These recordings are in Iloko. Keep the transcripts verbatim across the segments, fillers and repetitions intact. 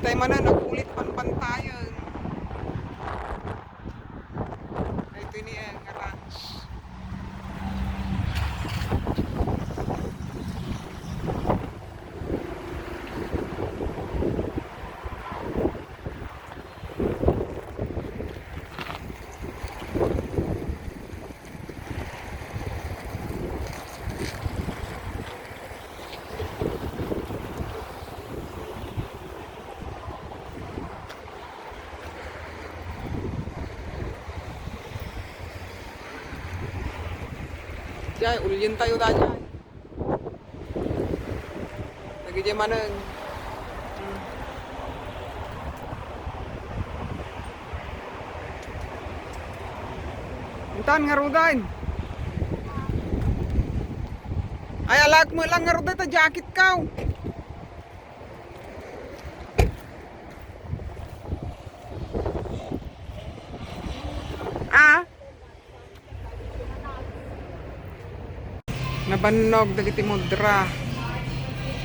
Tay manen, agkulit panpantayen. Ay, ito ini, eh, nga ranch. Jay, ulyen tayo da, Jay. Lagi jay manen. Hmm. Intan nga rudan. Ay, alak mo lang nga rudan ta jacket ka. Ah? Nabannog dagiti mudra.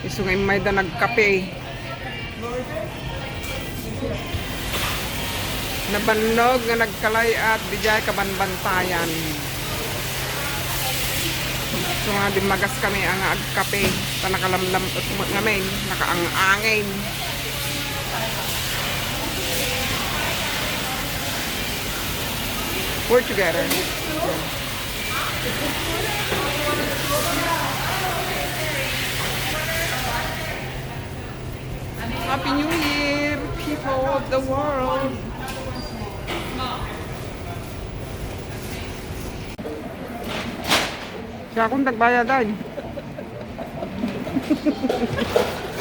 Isu nga immayda nagkape. Nabannog nga nagkalay-at dijay kabanbantayan. Isu nga dimmagas kami a nga agkape. Ta nakalamlam-et met ngamin, nakaang-angin. We're together. Happy New Year, people of the world! Siakon dagbayadan.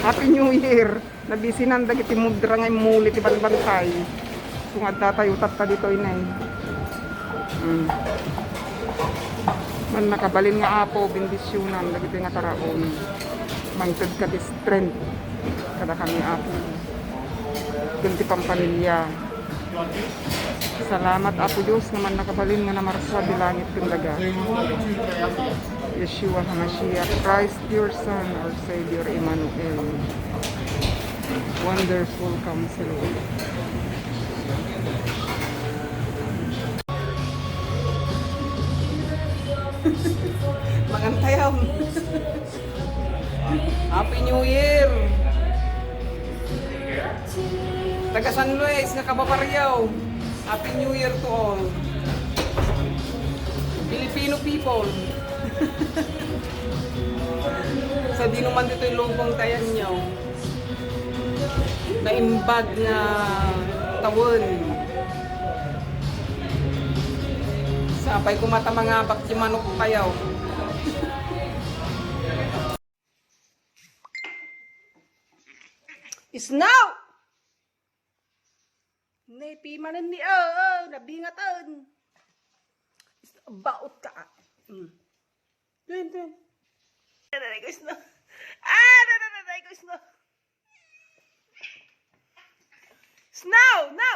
Happy New Year! Nabisinan dagiti mudra nga immuli ti banbantay. Isu nga adda tayo tatta ditoy, nay. Mm. Mannakabalin nga Apo, bendisionan dagiti nga taraon. Mangted ka ti strength kadakami, Apo. Ken ti pampamilya. Salamat, Apo Dios, nga mannakabalin nga namarsua ti langit ken daga. Yeshua HaMashiach, Christ, your Son, our Savior, Emmanuel. Wonderful Counselor. Mangan tayo. Happy New Year! Taga San Luis nga kababaryaw, Happy New Year to all. Filipino people. Sadino man ditoy lubong tayo nyo. Naimbag nga tawen. Sapay koma ta mangabak ti manok tayo. Isnaw! Nepi manen ni, ah, ah, nabingaten. Is-, baot ka, ah. Mm. Dun, dun. Nanay ko, Isnaw. Ah, nanay ko, Isnaw. Snow! No!